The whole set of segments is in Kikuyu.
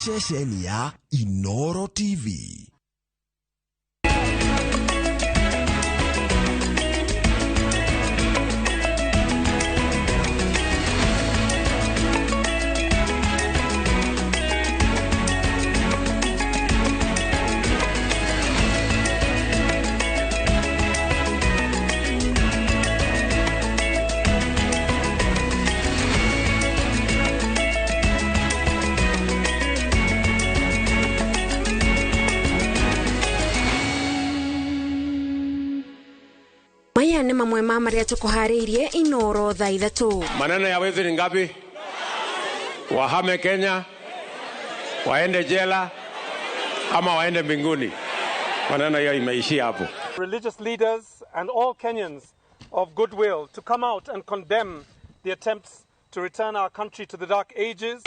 Ceceni ya Inoro TV. Maya nĩ mamwe ma marĩa tũkũharĩirie Inoro thaa ithatũ. Maneno ya wezi ni ngapi? Wahame Kenya, waende jela ama waende mbinguni. Maneno hiyo imeishia hapo. Religious leaders and all Kenyans of goodwill to come out and condemn the attempts to return our country to the dark ages.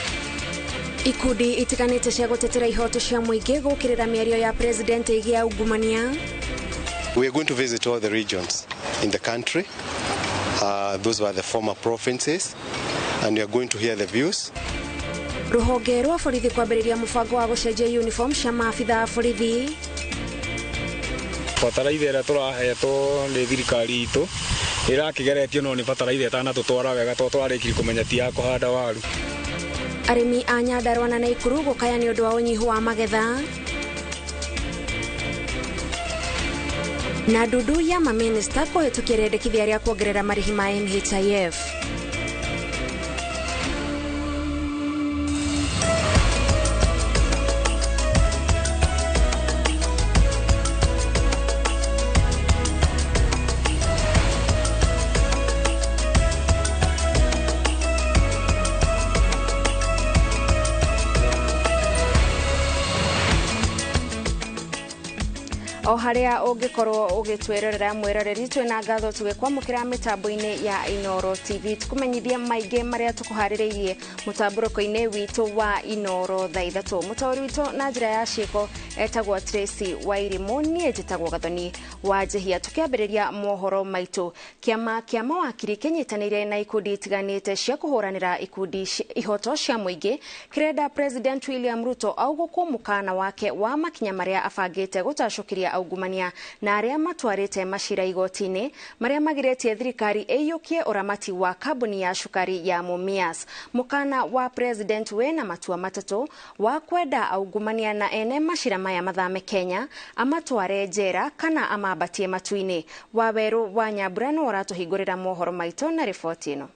Ikundi itiganĩte cia gũtetera ihoto cia mũingĩ gũkĩrĩra mĩario ya president ĩgiĩ aungumania. We are going to visit all the regions in the country. Those were the former provinces, and we are going to hear the views. Rũhonge rwa borithi kwambĩrĩria mũbango wa gũcenjia uniform cia maabitha a borithi. Bataraitha ĩrĩa tũrahetwo nĩ thirikari itũ ĩrakĩgeretio no nĩ bataraitha ĩtanatũtwara wega tondũ tũrarĩkirie kũmenya ti ya kũhanda waru. Arĩmi a Nyandarua na Naikuru gũkaya nĩ ũndũ wa ũnyihu wa magetha. Na ndundu ya mamĩnĩsta kũhĩtũkia rĩendekithia rĩa kuongerera marĩhi ma NHIF. O haria ũngĩkorwo ũgĩtwĩrorera mwĩroreri twĩna ngatho tũgĩkwamũkĩra mĩtambo-inĩ ya Inoro TV tũkũmenyithia maingĩ marĩa tũkũharĩrĩirie mũtambũrũko-inĩ witũ wa Inoro thaa ithatũ. Mũtaũri witũ na njĩra ya ciĩko etagwo Tracy Wairimu, niĩ njĩtagwo Gathoni wa Njehia. Tũkĩambĩrĩria mohoro maitũ, kĩama kĩa mawakiri kĩnyitanĩire na ikundi itiganĩte cia kũhũranĩra ikundi ihoto cia mũingĩ kĩrenda President William Ruto augũkwo mũkana wake wa makinya marĩa abangĩte gũtacũkĩria aungumania na arĩa matwarĩte macira igoti-inĩ marĩa magirĩtie thirikari ĩiyũkie ũramati wa kambuni ya cukari ya Mumias. Mũkana wa President wĩna matua matatũ wa kwenda aungumania na ene macira maya mathame Kenya, amatware njera kana amambatie matu-inĩ. Wawerũ wa Nyambura nĩwe ũratũhingũrĩra mohoro maitũ na riboti ĩno.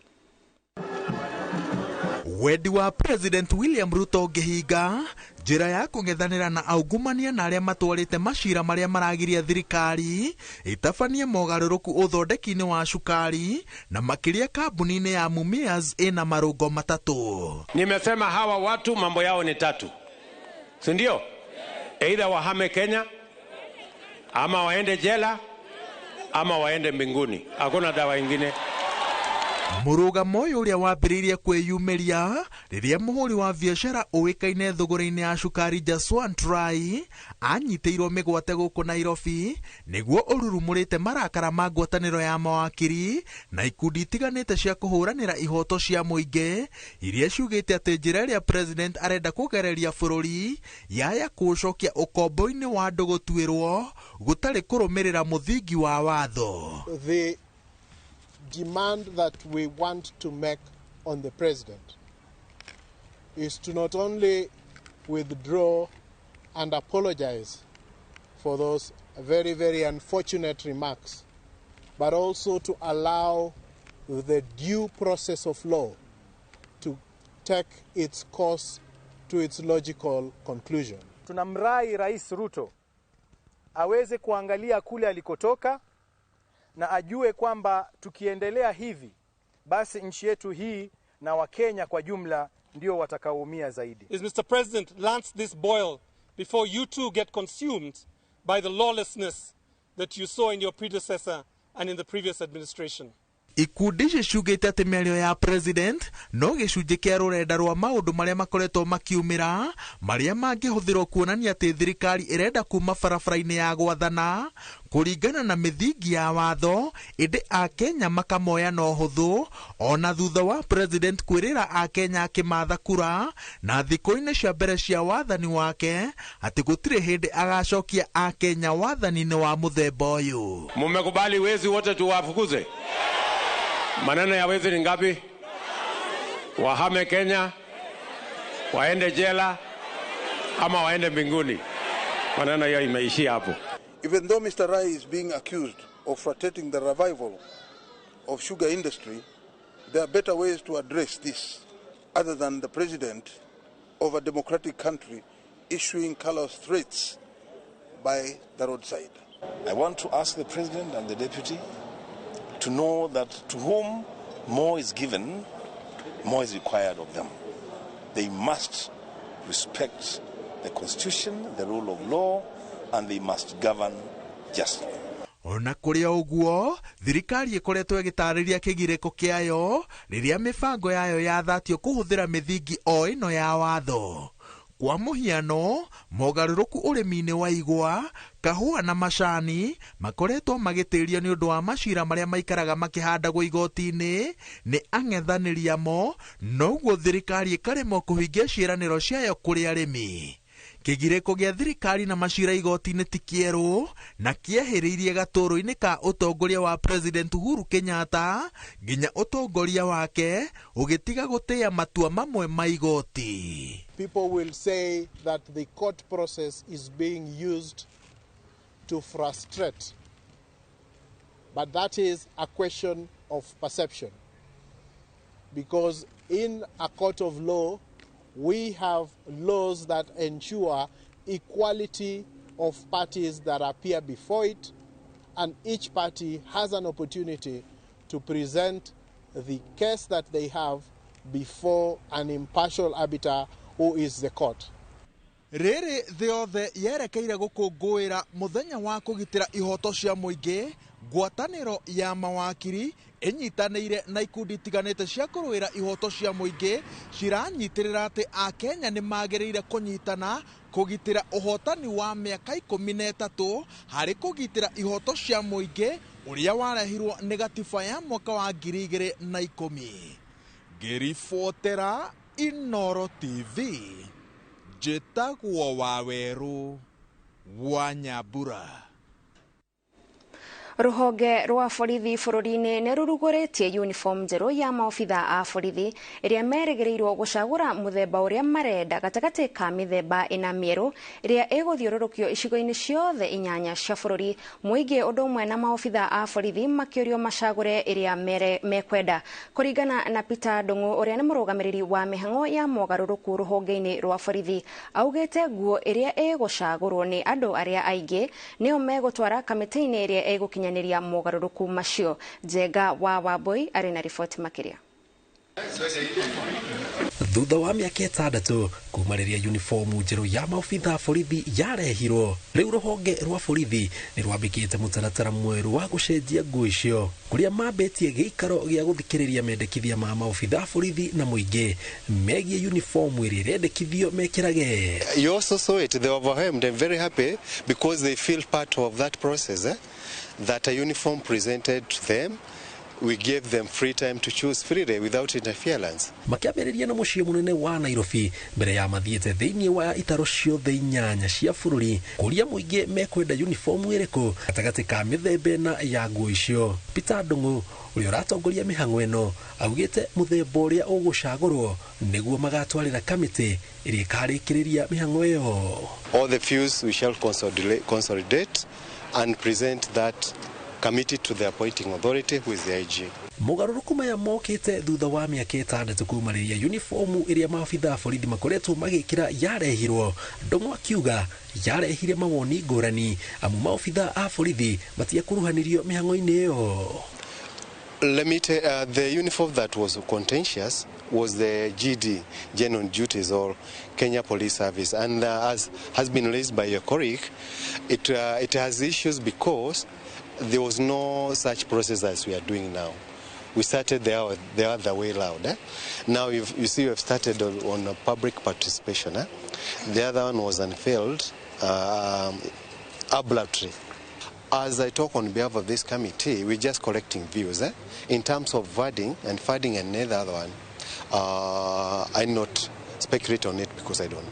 Wendi wa President William Ruto ũngĩhinga njĩra ya kũng'ethanĩra na aungumania na arĩa matwarĩte macira marĩa maragiria thirikari ĩtabanie mogarũrũku ũthondeki-inĩ wa cukari na makĩria kambuni-inĩ ya Mumias ĩna marũngo matatũ. Nimesema hawa watu mambo yao ni tatu, si ndio? Either wahame Kenya ama waende jela ama waende mbinguni. Hakuna dawa ingine. Mũrũgamo ũyũ ũrĩa wambĩrĩirie kwĩyumĩria rĩrĩa mũhũri wa biacara ũĩkaine thũgũrĩ-inĩ ya cukari Jaswant Rai anyitĩirwo mĩgwate gũkũ Nairobi nĩguo ũrurumũrĩte marakara ma ngwatanĩro ya mawakiri na ikundi itiganĩte cia kũhũranĩra ihoto cia mũingĩ iria ciugĩte atĩ njĩra ĩrĩa president arenda kũgereria bũrũri yaya kũũcokia ũkombo-inĩ wa andũ gũtuĩrwo gũtarĩ kũrũmĩrĩra mũthingi wa watho. The demand that we want to make on the president is to not only withdraw and apologize for those very, very unfortunate remarks, but also to allow the due process of law to take its course to its logical conclusion. Tunamrai Rais Ruto aweze kuangalia kule alikotoka na ajue kwamba tukiendelea hivi basi nchi yetu hii na Wakenya kwa jumla ndio watakaoumia zaidi. Is Mr. President, lance this boil before you too get consumed by the lawlessness that you saw in your predecessor and in the previous administration. Ikundi ici ciugĩte atĩ mĩario ya president no gĩcunjĩ kĩa rũrenda rwa maũndũ marĩa makoretwo makiumĩra marĩa mangĩhũthĩrwo kuonania atĩ thirikari ĩrenda kuma barabara-inĩ ya gwathana kũringana na mĩthingi ya watho, ĩndĩ akenya makamoya na ũhũthũ ona thutha wa president kwĩrĩra akenya akĩmatha kura na thikũ-inĩ cia mbere cia wathani wake atĩ gũtirĩ hĩndĩ agacokia akenya wathani-inĩ wa mũthemba ũyũ. Mumekubali wezi wote tuwafukuze? Maneno ya wezi ni ngapi? Wahame Kenya, waende jela ama waende mbinguni? Maneno hiyo imeishia hapo. Even though Mr. Rai is being accused of frustrating the revival of sugar industry, there are better ways to address this other than the president of a democratic country issuing callous threats by the roadside. I want to ask the president and the deputy to know that to whom more is given, more is required of them. They must respect the constitution, the rule of law, and they must govern justly. Ona kũrĩ o ũguo, thirikari ĩkoretwo ĩgĩtarĩria kĩgirĩko kĩayo rĩrĩa mĩbango yayo yathatio kũhũthĩra mĩthingi o ĩno ya watho. Kwa mũhiano, mogarũrũku ũrĩmi-inĩ wa igwa, kahũa na macani makoretwo magĩtĩrio nĩ ũndũ wa macira marĩa maikaraga makĩhandagwo igoti-inĩ nĩ ang'ethanĩri amo, noguo thirikari ĩkaremwo kũhingia ciĩranĩro ciayo kũrĩ arĩmi. Kĩgirĩko gĩa thirikari na macira igoti-inĩ ti kĩerũ na kĩehĩrĩirie gatũrũ-inĩ ka ũtongoria wa President Uhuru Kenyatta nginya ũtongoria wake ũgĩtiga gũtĩa matua mamwe ma igoti. People will say that the court process is being used to frustrate, but that is a question of perception, because in a court of law we have laws that ensure equality of parties that appear before it, and each party has an opportunity to present the case that they have before an impartial arbiter who is the court. Rĩrĩ thĩ yothe yerekeire gũkũngũĩra mũthenya wa kũgitĩra ihoto cia mũingĩ, ngwatanĩro ya mawakiri ĩnyitanĩire na ikundi itiganĩte cia kũrũĩra ihoto cia mũingĩ ciranyitĩrĩra atĩ akenya nĩ magĩrĩire kũnyitana kũgitĩra ũhotani wa mĩaka 13 harĩ kũgitĩra ihoto cia mũingĩ ũrĩa warehirwo nĩ gatiba ya mwaka wa 2010. Ngĩribotera Inooro TV, njĩtagwo Wawerũ wa Nyambura. Rũhonge rwa borithi bũrũri-inĩ nĩ rũrugũrĩtie uniform njerũ ya maobitha a borithi ĩrĩa merĩgĩrĩirwo gũcagũra mũthemba ũrĩa marenda gatagatĩ ka mĩthemba ĩna mĩerũ ĩrĩa ĩgũthiũrũrũkio icigo-inĩ ciothe 8 cia bũrũri. Mũingĩ ũndũ ũmwe na maobitha a borithi makĩũrio macagũre ĩrĩa mekwenda. Kũringana na Peter Ndung'u ũrĩa nĩ mũrũgamĩrĩri wa mĩhang'o ya mogarũrũku rũhonge-inĩ rwa borithi, augĩte nguo ĩrĩa ĩgũcagũrwo nĩ andũ arĩa aingĩ nĩo megũtwara kamĩtĩ-inĩ ĩrĩa ĩgũkinyanĩria mogarũrũku macio. Njenga wa Wambui arĩ na riboti makĩria. Thutha wa mĩaka 6 kuma rĩrĩa uniformu njerũ ya maobitha borithi yarehirwo, rĩu rũhonge rwa borithi nĩ rwambĩkĩte mũtaratara mwerũ wa gũcenjia nguo icio, kũrĩa mambĩtie gĩikaro gĩa gũthikĩrĩria mendekithia ma maobitha borithi na mũingĩ megiĩ uniformu ĩrĩa ĩrendekithio mekĩrage. You also saw it, they were overwhelmed and very happy because they feel part of that process, that a uniform presented to them. We gave them free time to choose freely without interference. Makĩambĩrĩria na mũciĩ mũnene wa Nairobi mbere ya mathiĩte thĩinĩ wa itaro ciothe 8 cia bũrũri kũria mũingĩ mekwenda uniformu ĩrĩkũ gatagatĩ ka mĩthemba ĩna ya nguo icio. Peter Ndung'u ũrĩa ũratongoria mĩhang'o ĩno augĩte mũthemba ũrĩa ũgũcagũrwo nĩguo magatwarĩra kamĩtĩ ĩrĩa ĩkarĩkĩrĩria mĩhang'o ĩyo. All the views we shall consolidate and present that committee to the appointing authority, who is the IG. Mogarũrũku maya mokĩte thutha wa mĩaka 6 kuma rĩrĩa uniformu ĩrĩa maabitha a borithi makoretwo magĩkĩra yarehirwo. Ndung'u akiuga yarehire mawoni ngũrani amu maobitha a borithi matiakuruhanirio mĩhang'o-inĩ ĩyo. Let me tell the uniform that was contentious was the GD, General Duties, or Kenya Police Service, and as has been raised by your colleague, it has issues because there was no such process as we are doing now. We started the other way round. Eh? Now you see we have started on a public participation. Eh? The other one was unveiled abruptly. As I talk on behalf of this committee, we're just collecting views. Eh? In terms of wording and funding another one, I not speculate on it because I don't know.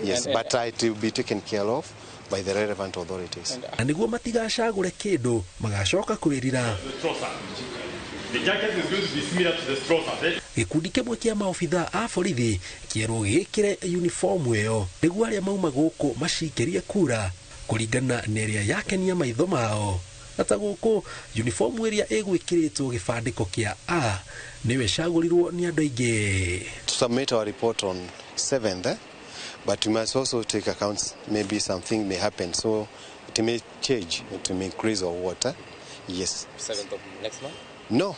Yes, but it will be taken care of by the relevant authorities. Na niguo matigacagure kindu magacoka kwirira. Gikundi kimwe kia maobitha a borithi kierwo gikire uniform iyo niguo aria mauma guku macikirie kura kuringana na iria yakenia maitho mao. Ata guku uniform iria igwikiritwo gibandiko kia A niwe cagurirwo ni andu aingi. To submit our report on 7th, eh? But we must also take accounts, maybe something may happen, so it may change, it may increase or what, eh? Yes. 7th of next month? No,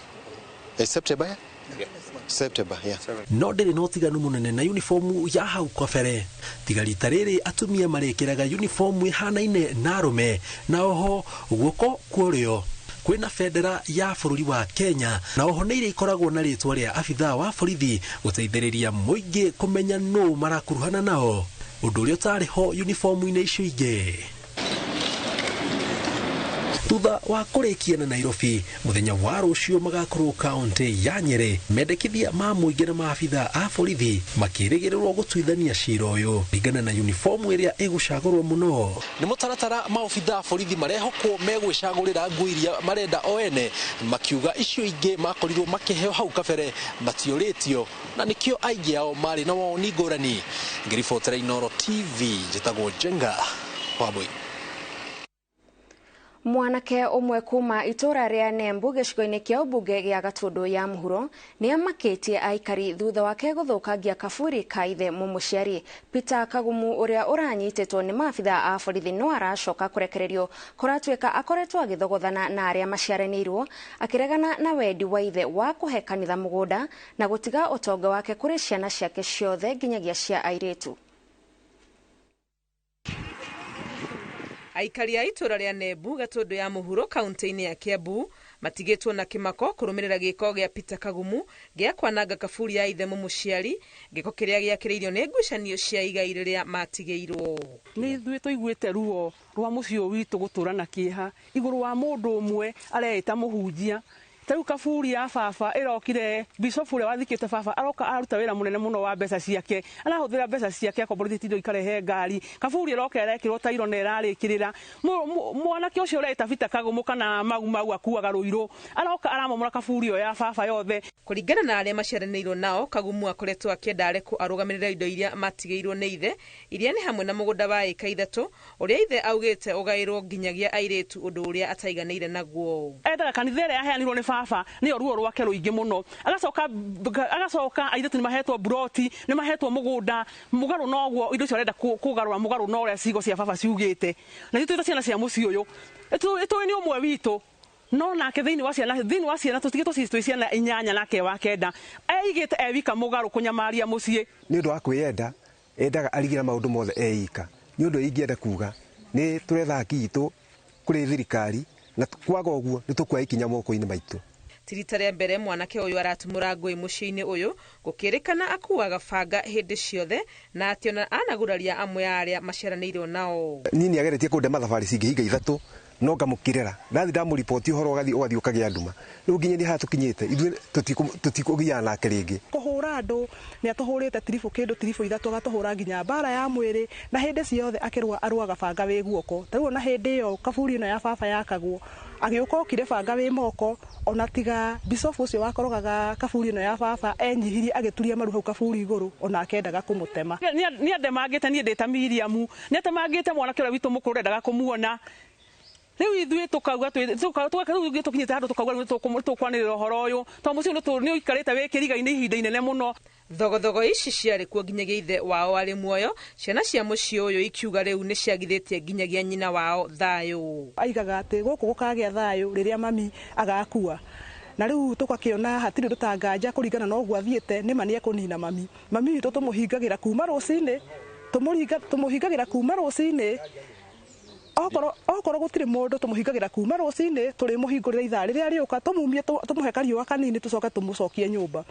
September. Yeah. September, yeah. No ndĩrĩ na ũtiganu mũnene na uniformu ya hau kabere tiga rita rĩrĩ atumia marĩkĩraga uniformu ĩhanaine na arũme na oho guoko kũrĩo kwĩna bendera ya bũrũri wa Kenya na oho nĩ iria ikoragwo na rĩtwa rĩa abithaa wa borithi gũteithĩrĩria mũingĩ kũmenya nũ marakuruhana nao ũndũ ũrĩa ũtarĩ ho uniformu-inĩ icio ingĩ. Thutha wa kũrĩkia na Nairobi mũthenya wa rũciũ magakorwo kaunti ya Nyeri mendekithia ma mũingĩ na maabitha a borithi makĩrĩgĩrĩrwo gũtuithania cira ũyũ ringana na uniformu ĩrĩa ĩgũcagũrwo mũno. Nĩ mũtaratara maobitha a borithi marehokwo megwĩcagũrĩra nguo iria marenda o ene makiuga icio ingĩ makorirwo makĩheo hau kabere matiũrĩtio na nĩkĩo aingĩ ao marĩ na woni ngũrani. Ngĩribotera Inooro TV njĩtagwo Njenga Wambui. Mwanake ũmwe kuma itũra rĩa Nembu gĩcigo-inĩ kĩa ũmbunge gĩa Gatundu ya Mũhuro nĩ amakĩtie aikari thutha wake gũthũkangia kaburi ka ithe mũmũciari. Peter Kagumu ũrĩa ũranyitĩtwo nĩ maabitha a borithi no aracoka kũrekererio kũratuĩka akoretwo agĩthogothana na arĩa maciaranĩirwo akĩregana na wendi wa ithe wa kũhe kanitha mũgũnda na gũtiga ũtonga wake kũrĩ ciana ciake ciothe nginyagia cia airĩtu. Aikari a itũra rĩa Nembu Gatundu ya Mũhuro kaunti-inĩ ya Kiambu matigĩtwo na kĩmako kũrũmĩrĩra gĩko gĩa Peter Kagumu gĩa kwananga kaburi ya ithe mũmũciari gĩko kĩrĩa gĩakĩrĩirio nĩ ngucanio cia igai rĩrĩa matigĩirwo. Nĩ ithuĩ tũiguĩte ruo rwa mũciĩ witũ gũtũra na kĩeha igũrũ wa mũndũ ũmwe areĩta mũhunjia. Ta rĩu kaburi ya baba ĩrokire bishop ũrĩa wathikĩte baba aroka aruta wĩra mũnene mũno wa mbeca ciake arahũthĩra mbeca ciake akomborithĩtie indo ikarehe ngari kaburi ĩroka ĩrekĩrwo tairo na ĩrarĩkĩrĩra mwanake ũcio ũreĩta Peter Kagumu kana Mau Mau akuaga rũirũ aroka aramomora kaburi ĩyo ya baba yothe. Kũringana na arĩa maciaranĩirwo nao Kagumu akoretwo akĩenda arekwo arũgamĩrĩre indo iria matigĩirwo nĩ ithe iria nĩ hamwe na mũgũnda wa ĩka 3 ũrĩa ithe augĩte ũgaĩrwo nginyagia airĩtu ũndũ ũrĩa ataiganĩire naguo. Endaga kanitha ĩrĩa yaheanirwo nĩ baba nĩyo ruo rwake rũingĩ mũno agacoka airĩtu nĩ mahetwo buroti nĩ mahetwo mũgũnda mũgarũ noguo indo icio arenda kũgarũra mũgarũ na ũrĩa cigo cia baba ciugĩte na ithuĩ twĩ ciana cia mũciĩ ũyũ tũĩ nĩ ũmwe witũ no nake thĩinĩ wa ciana tũtigĩtwo twĩ ciana 8 nake wa 9 eigĩte ewika mũgarũ kũnyamaria mũciĩ. Nĩ ũndũ wa kwĩyenda endaga arigĩra maũndũ mothe eika nĩ ũndũ ingĩenda kuga nĩ tũretha haki itũ kũrĩ thirikari na kwaga ũguo nĩ tũkuoya ikinya moko-inĩ maitũ. Ti rita rĩa mbere mwanake ũyũ aratumũra ngũĩ mũciĩ-inĩ ũyũ gũkĩrĩkana akuaga banga hĩndĩ ciothe na atĩ ona anaguraria amwe a arĩa maciaranĩirwo nao. Niĩ nĩageretie kũndema thabarĩ cingĩhinga 3 no ngamũkĩrĩra ndathi ndamũriboti ũhoro ũgathiĩ ũkagĩa nduma rĩu nginya nĩ haha tũkinyĩte ithuĩ tũtikũgiana nake rĩngĩ. Kũhũra andũ nĩ atũhũrĩte tiribũ kĩndũ tiribũ 3 agatũhũra nginya mbara ya mwĩrĩ na hĩndĩ ciothe akĩrũa arũaga banga wĩ guoko ta rĩu ona hĩndĩ ĩyo kaburi ĩno ya baba yakagwo agĩũka okire banga wĩ moko ona tiga bishop ũcio wakorogaga kaburi ĩno ya baba enyihirie agĩturia maru hau kaburi igũrũ ona akendaga kũmũtema. Nĩ andemangĩte niĩ ndĩ ta Miriam nĩ atemangĩte mwanake ũrĩa witũ mũkũrũ ndendaga kũmuona. Rĩu ithuĩ tũkauga rĩu tũkinyĩte handũ tũkauga rĩu tũkwanĩrĩra ũhoro ũyũ tondũ mũciĩ ũyũ nĩ ũikarĩte wĩ kĩriga-inĩ ihinda inene mũno. Thogothogo ici ciarĩ kuo nginyagia ithe wao arĩ muoyo ciana cia mũciĩ ũyũ ikiuga rĩu nĩ ciagithĩtie nginyagia nyina wao thayũ. Aigaga atĩ gũkũ gũkagĩa thayũ rĩrĩa mami agakua na rĩu tũgakĩona hatirĩ ũndũ tanganja kũringana na ũguo athiĩte nĩ ma nĩekũnina mami. Mami witũ tũmũhingagĩra kuma rũcinĩ tũmũhingagĩra kuma rũcinĩ Okorwo gũtirĩ mũndũ tũmũhingagĩra kuma rũcinĩ, tũrĩmũhingũrĩra ithaa rĩrĩa rĩũka, tũmumie, tũmũhe kariũa kanini, tũcoke tũmũcokie nyũmba.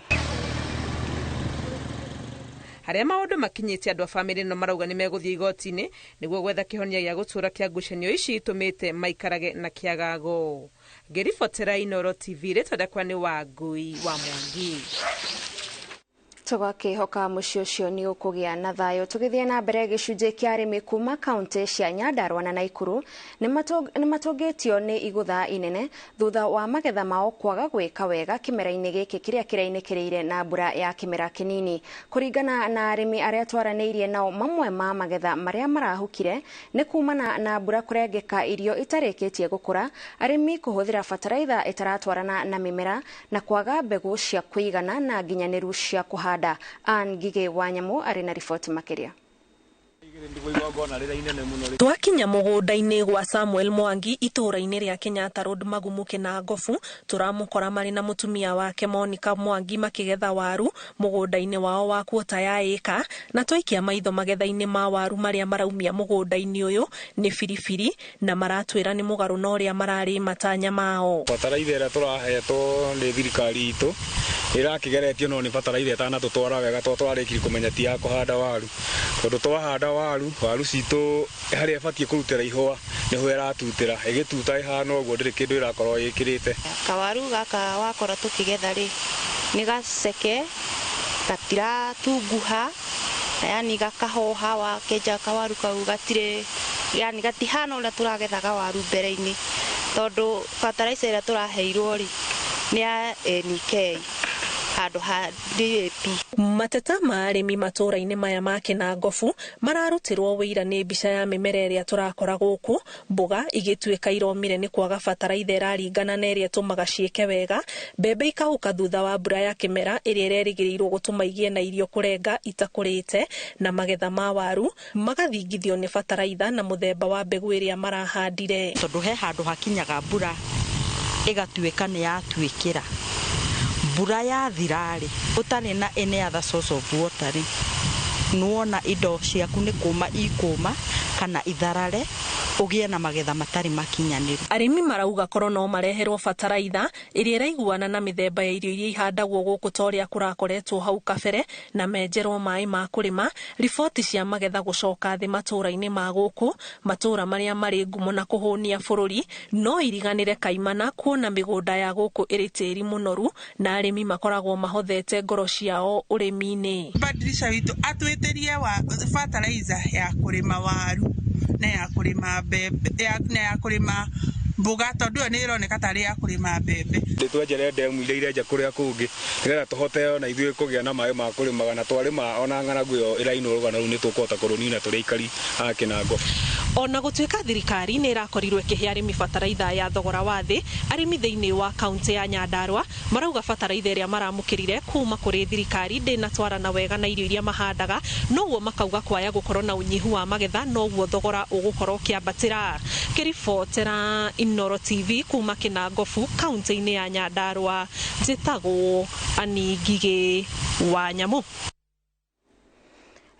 Harĩa maũndũ makinyĩte, andũ a bamĩrĩ ĩno marauga nĩ megũthiĩ igoti-inĩ nĩguo gwetha kĩhonia gĩa gũtũũra kĩa ngucanio ici itũmĩte maikarage na kĩagago. Ngĩribotera Inooro TV, rĩtwa rĩakwa nĩ Wangui wa Mwangi. Tũgakĩhoka mũciĩ ũcio nĩ ũkũgĩa na thayũ. Tũgĩthiĩ na mbere, gĩcunjĩ kĩa arĩmi kuma kaunti cia Nyandarua na Naikuru nĩ matũngĩtio nĩ igũtha inene thutha wa magetha mao kwaga gwĩka wega kĩmera-inĩ gĩkĩ kĩrĩa kĩrainĩkĩrĩire na mbura ya kĩmera kĩnini. Kũringana na arĩmi arĩa twaranĩirie nao, mamwe ma magetha marĩa marahukire nĩ kumana na mbura kũrengeka irio itarĩkĩtie gũkũra, arĩmi kũhũthĩra bataraitha ĩtaratwarana na mĩmera, na kwaga mbegũ cia kũigana na nginyanĩru cia kũhanda. Ann Ngigĩ wa Nyamũ arĩ na riboti makĩria. Twakinya mũgũnda-inĩ gwa Samuel Mwangi itũũra-inĩ rĩa Kenyatta Road, Magumu, Kĩnangobu, tũramũkora marĩ na mũtumia wake Monica Mwangi makĩgetha waru mũgũnda-inĩ wao wa kuota ya ĩka. Na twaikia maitho magetha-inĩ ma waru marĩa maraumia mũgũnda-inĩ ũyũ nĩ biribiri, na maratwĩra nĩ mũgarũ na ũrĩa mararĩ matanya mao. Bataraitha ĩrĩa tũrahetwo nĩ thirikari itũ ĩrakĩgeretio no nĩ bataraitha ĩtanatũtwara wega, tondũ twarĩkirie kũmenya ti ya kũhanda waru, tondũ twahanda waru citũ harĩa ĩbatiĩ kũrutĩra ihũa nĩho ĩratutĩra, ĩgĩtuta ĩhana ũguo, ndĩrĩ kĩndũ ĩrakorwo ĩkĩrĩte. Kawaru gaka wakora tũkĩgetha rĩ, nĩ gaceke, gatiratunguha, yani gakahoha, wakenja kawaru kau gatirĩ, yani gatihana ũrĩa tũragethaga waru mbere-inĩ, tondũ bataraitha ĩrĩa tũraheirwo rĩ nĩ ya NK handũ ha DAP. Mateta ma arĩmi matũũra-inĩ maya ma Kĩnangobu mararutirwo wĩira nĩ mbica ya mĩmera ĩrĩa tũrakora gũkũ, mboga igĩtuĩka iromire nĩ kwaga bataraitha ĩraringana na ĩrĩa ĩtũmaga ciĩke wega, mbembe ikahuka thutha wa mbura ya kĩmera ĩrĩa ĩrerĩgĩrĩirwo gũtũma igĩe na irio kũrenga itakũrĩte, na magetha ma waru magathingithio nĩ bataraitha na mũthemba wa mbegũ ĩrĩa marahandire. Tondũ he handũ hakinyaga mbura ĩgatuĩka nĩ yatuĩkĩra, mbura yathira-rĩ, ũtarĩ na any other source of water rĩ, nĩwona indo ciaku nĩ kũma ikũma kana itharare, ũgĩe na magetha matarĩ makinyanĩru. Arĩmi marauga korwo no mareherwo bataraitha ĩrĩa ĩraiguana na mĩthemba ya irio iria ihandagwo gũkũ ta ũrĩa kũrakoretwo hau kabere, na menjerwo maĩ ma kũrĩma, riboti cia magetha gũcoka thĩ matũũra-inĩ ma gũkũ, matũũra marĩa marĩ ngumo na kũhũnia bũrũri, no iriganĩre kaimana kuona mĩgũnda ya gũkũ ĩrĩ tĩri mũnoru na arĩmi makoragwo mahothete ngoro ciao ũrĩmi-inĩ. Badilisha witũ atwĩtĩrie wa fertilizer ya kũrĩma waru na ya kũrĩma mbembe na ya kũrĩma mboga, tondũ ĩyo nĩ ĩroneka tarĩ ya kũrĩma mbembe. Twenjere ndemu iria irenja kũrĩa kũngĩ nĩgetha tũhote ona ithuĩ kũgĩa na maĩ ma kũrĩmaga, na twarĩma ona ng'aragu ĩyo ĩrainwo rũgano rũu nĩ tũkũhota kũrũnina tũrĩ aikari a Kĩnangobu. Ona gũtuĩka thirikari nĩ ĩrakorirwo ĩkĩhe arĩmi bataraitha ya thogora wa thĩ, arĩmi thĩinĩ wa kaunti ya Nyandarua marauga bataraitha ĩrĩa maramũkĩrire kuma kũrĩ thirikari ndĩnatwarana wega na irio iria mahandaga, noguo makauga kwaya gũkorwo na ũnyihu wa magetha noguo thogora ũgũkorwo ũkĩambatĩra. Kĩribotera Inooro TV kuma Kĩnangobu kaunti-inĩ ya Nyandarua, njĩtagwo Ann Ngigĩ wa Nyamũ.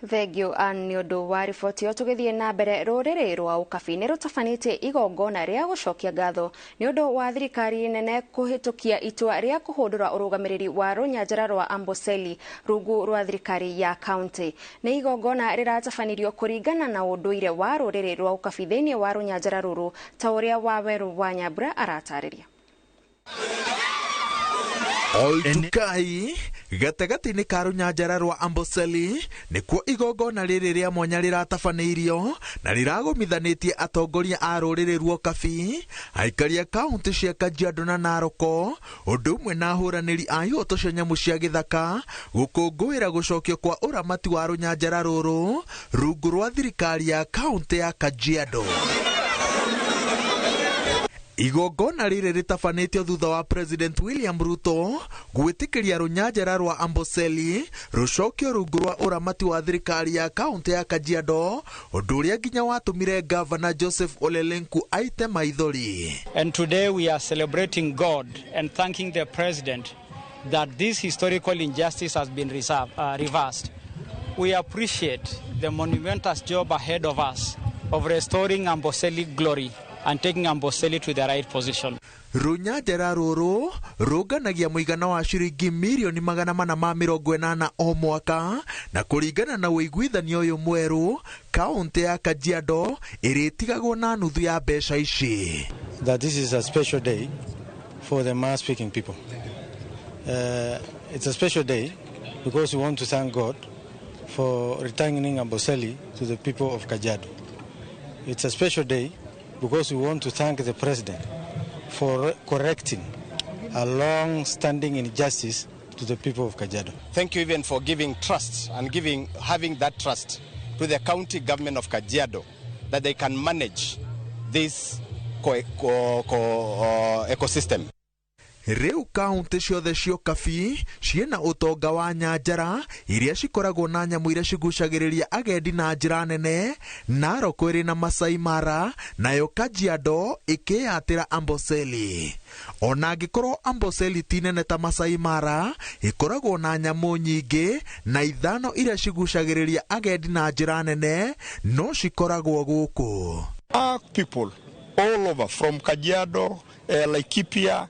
Thengio Ann nĩ ũndũ wa riboti ĩyo. Tũgĩthiĩ na mbere, rũrĩrĩ rwa Ũkabi nĩ rũtabanĩtie igongona rĩa gũcokia ngatho nĩ ũndũ wa thirikari nene kũhĩtũkia itua rĩa kũhũndũra ũrũgamĩrĩri wa rũnyanjara rwa Amboseli rungu rwa thirikari ya kaunti. Nĩ igongona rĩratabanirio kũringana na ũndũire wa rũrĩrĩ rwa Ũkabi thĩinĩ wa rũnyanjara rũrũ, ta ũrĩa Wawerũ wa Nyambura aratarĩria. Oltukai gatagatĩ-inĩ ka rũnyanjara rwa Amboseli nĩkuo igongona rĩrĩ rĩa mwanya rĩratabanĩirio na rĩragomithanĩtie atongoria a rũrĩrĩ rwa Ũkabi, aikari a kaunti cia Kajiado na Narok, ũndũ ũmwe na ahũranĩri a ihoto cia nyamũ cia gĩthaka gũkũngũĩra gũcokio kwa ũramati wa rũnyanjara rũrũ rungu rwa thirikari ya kaunti ya Kajiado. Igongona rĩrĩ rĩtabanĩtio thutha wa President William Ruto gwĩtĩkĩria rũnyanjara rwa Amboseli rũcokio rungu rwa ũramati wa thirikari ya kaunti ya Kajiado, ũndũ ũrĩa nginya watũmire Governor Joseph Ole Lenku aite maithori. And today we are celebrating God and thanking the President that this historical injustice has been reversed. We appreciate the monumentous job ahead of us of restoring Amboseli glory and taking Amboseli to the right position. Rũnyanjara rũrũ rũnganagia mũigana wa ciringi mirioni 480 o mwaka, na kũringana na ũiguithanio ũyũ mwerũ, kaũntĩ ya Kajiado ĩrĩtigagwo na nuthu ya mbeca ici. That this is a special day for the Maa speaking people. It's a special day because we want to thank God for returning Amboseli to the people of Kajiado. It's a special day because we want to thank the president for correcting a long-standing injustice to the people of Kajiado. Thank you even for giving trust and having that trust to the county government of Kajiado that they can manage this ecosystem. Rĩu kaũntĩ ciothe ciokabi ciĩna ũtonga wa nyanjara iria cikoragwo na nyamũ iria cigucagĩrĩria agendi na njĩra nene. Narok ĩrĩ na Masai Mara, nayo Kajiado ĩkĩyatĩra Amboseli. Ona angĩkorwo Amboseli ti nene ta Masai Mara, ĩkoragwo na nyamũ nyingĩ na ithano iria cigucagĩrĩria agendi na njĩra nene no cikoragwo gũkũ. Our people all over from Kajiado, Laikipia,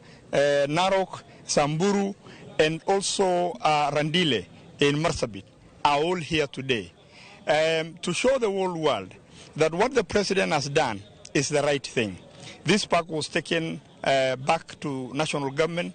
Narok, Samburu, and also Randile in Marsabit are all here today to show the whole world that what the president has done is the right thing. This park was taken back to national government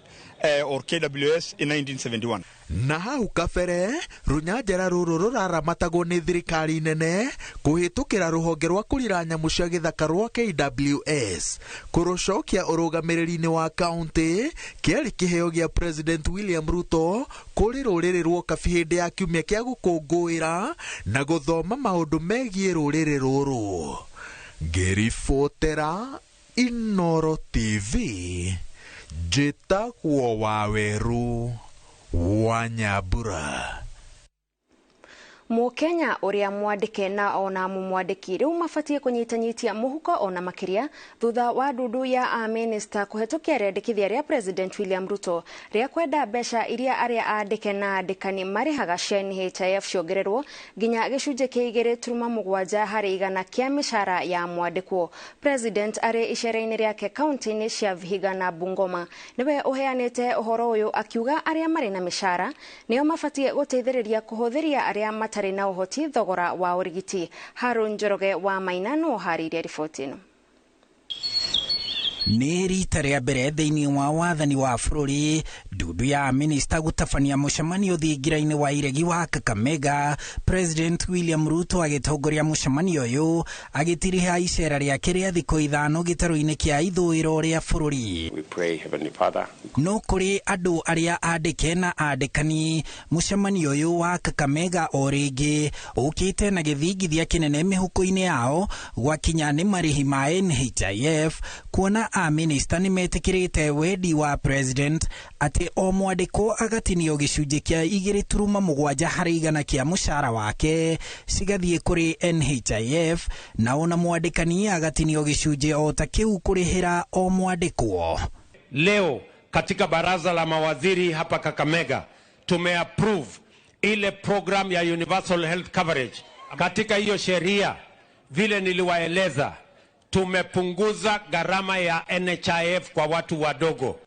or KWS in 1971. Na hau kabere rũnyanjara rũrũ rũraramatagwo nĩ thirikari nene kũhĩtũkĩra rũhonge rwa kũrira nyamũ cia gĩthaka rwa KWS. Kũrũcokia ũrũgamĩrĩri-inĩ wa kaũntĩ kĩarĩ kĩheo gĩa President William Ruto kũrĩ rũrĩrĩ rwa Okabi hĩndĩ ya kiumia kĩa gũkũngũĩra na gũthoma maũndũ megiĩ rũrĩrĩ rũrũ. Ngĩribotera Inooro TV, njĩtagwo Waweru wa Nyambura. Mũkenya ũrĩa mwandĩke na ona mũmwandĩki rĩu mabatie kũnyitanyitia mũhuko ona makĩria thutha wa ndundu ya amĩnĩsta kũhetũkia rĩandĩkithia rĩa President William Ruto rĩa kwenda mbeca iria arĩa andĩke na andĩkani marĩhaga cia NHIF ciongererwo nginya gĩcunjĩ kĩa 2.7 harĩ igana kĩa mĩcara ya mwandĩkwo. President arĩ icera-inĩ rĩake kaunti-inĩ cia Vihiga na Bungoma nĩwe ũheanĩte ũhoro ũyũ akiuga arĩa marĩ na mĩcara nĩo mabatie gũteithĩrĩria kũhũthĩria arĩa matarĩ na ũhoti thogora wa ũrigiti. Harun Njoroge wa Maina no harĩirie riboti ĩno. Nĩ rita rĩa mbere thĩinĩ wa wathani wa bũrũri ndundu ya minista gũtabania mũcemanio thingira-inĩ wa iregi wa Kakamega. President William Ruto agĩtongoria mũcemanio ũyũ agĩtiriha icera rĩake rĩa thikũ 5 gĩtarũ-inĩ kĩa ithũĩro rĩa bũrũri. We pray, Heavenly Father. No kũrĩ andũ arĩa andĩke na andĩkani, mũcemanio ũyũ wa Kakamega o rĩngĩ ũkĩte na gĩthingithia kĩnene mĩhuko-inĩ yao gwakinya nĩ marĩhi ma NHIF, kuona a minista nĩ metĩkĩrĩte wendi wa president atĩ o mwandĩkwo agatinio gĩcunjĩ kĩa 2.7 harĩ igana kĩa mũcara wake cigathiĩ kũrĩ NHIF, na ona mwandĩkani agatinio gĩcunjĩ o ta kĩu kũrĩhĩra o mwandĩkwo. Leo katika baraza la mawaziri hapa Kakamega tumeapprove ile program ya universal health coverage. Katika hiyo sheria vile niliwaeleza, tumepunguza gharama ya NHIF kwa watu wadogo.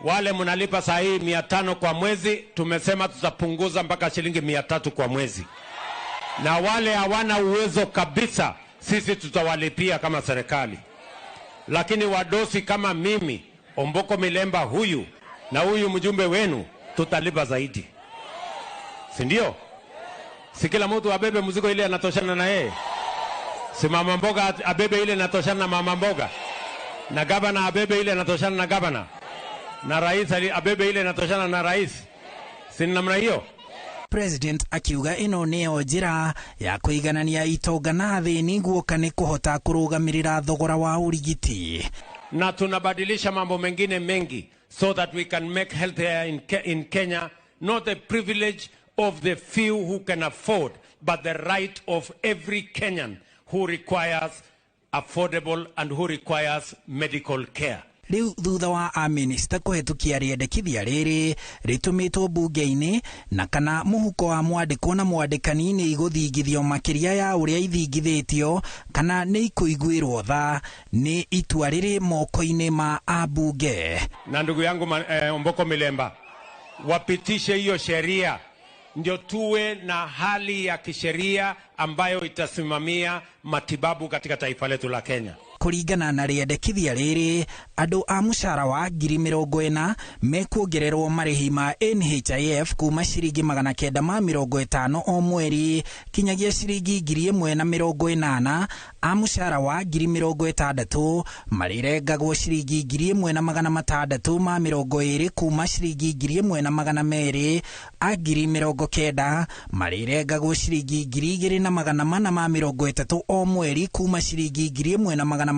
Wale mnalipa saa hii 500 kwa mwezi, tumesema tutapunguza mpaka shilingi 300 kwa mwezi. Na wale hawana uwezo kabisa, sisi tutawalipia kama serikali. Lakini wadosi kama mimi, Omboko Milemba huyu na huyu mjumbe wenu, tutalipa zaidi. Si ndio? Si kila mtu abebe mzigo ile anatoshana na yeye. Si mama mboga abebe ile anatoshana na mama mboga. Na gavana abebe ile anatoshana na gavana. Na rais abebe ile anatoshana na rais. Si namna hiyo? President akiuga ĩno nĩyo njĩra ya kũiganania itonga na athĩni guoka nĩ kũhota kũrũgamĩrĩra thogora wa ũrigiti. Na tunabadilisha mambo mengine mengi so that we can make healthcare in Kenya not a privilege of the few who can afford, but the right of every Kenyan who requires affordable and who requires medical care. Rĩu thutha wa amĩnĩsta kũhetũkia rĩendekithia rĩrĩ rĩtũmĩtwo mbunge-inĩ na kana mũhuko wa mwandĩkwo na mwandĩkani nĩ igũthingithio makĩria ya ũrĩa ithingithĩtio kana nĩ ikũiguĩrwo tha, nĩ itua rĩrĩ moko-inĩ ma ambunge. Na ndugu yangu Omboko Milemba, wapitishe hiyo sheria ndio tuwe na hali ya kisheria ambayo itasimamia matibabu katika taifa letu la Kenya. Kũringana na rĩendekithia rĩrĩ, andũ a mũcara wa 40,000 mekuongererwo marĩhi ma NHIF kuma ciringi 950 o mweri kinyagia ciringi 1,080. A mũcara wa 60,000 marĩrengagwo ciringi 1,620 kuma ciringi 1,200. A 90,000 marĩrengagwo ciringi 2,430 o mweri kuma ciringi 1,600.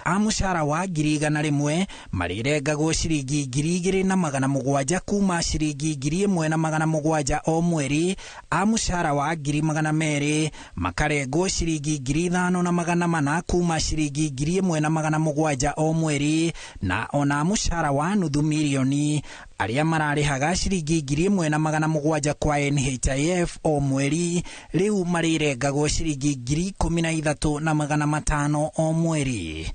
A mũcara wa 100,000 marĩrengagwo ciringi 2,700 kuma ciringi 1,700 o mweri. A mũcara wa 200,000 makarengwo ciringi 5,400 kuma ciringi 1,700 o mweri. Na ona mũcara wa 500,000 arĩa mararĩhaga ciringi 1,700 kwa NHIF o mweri rĩu marĩrengagwo ciringi 13,500 o mweri.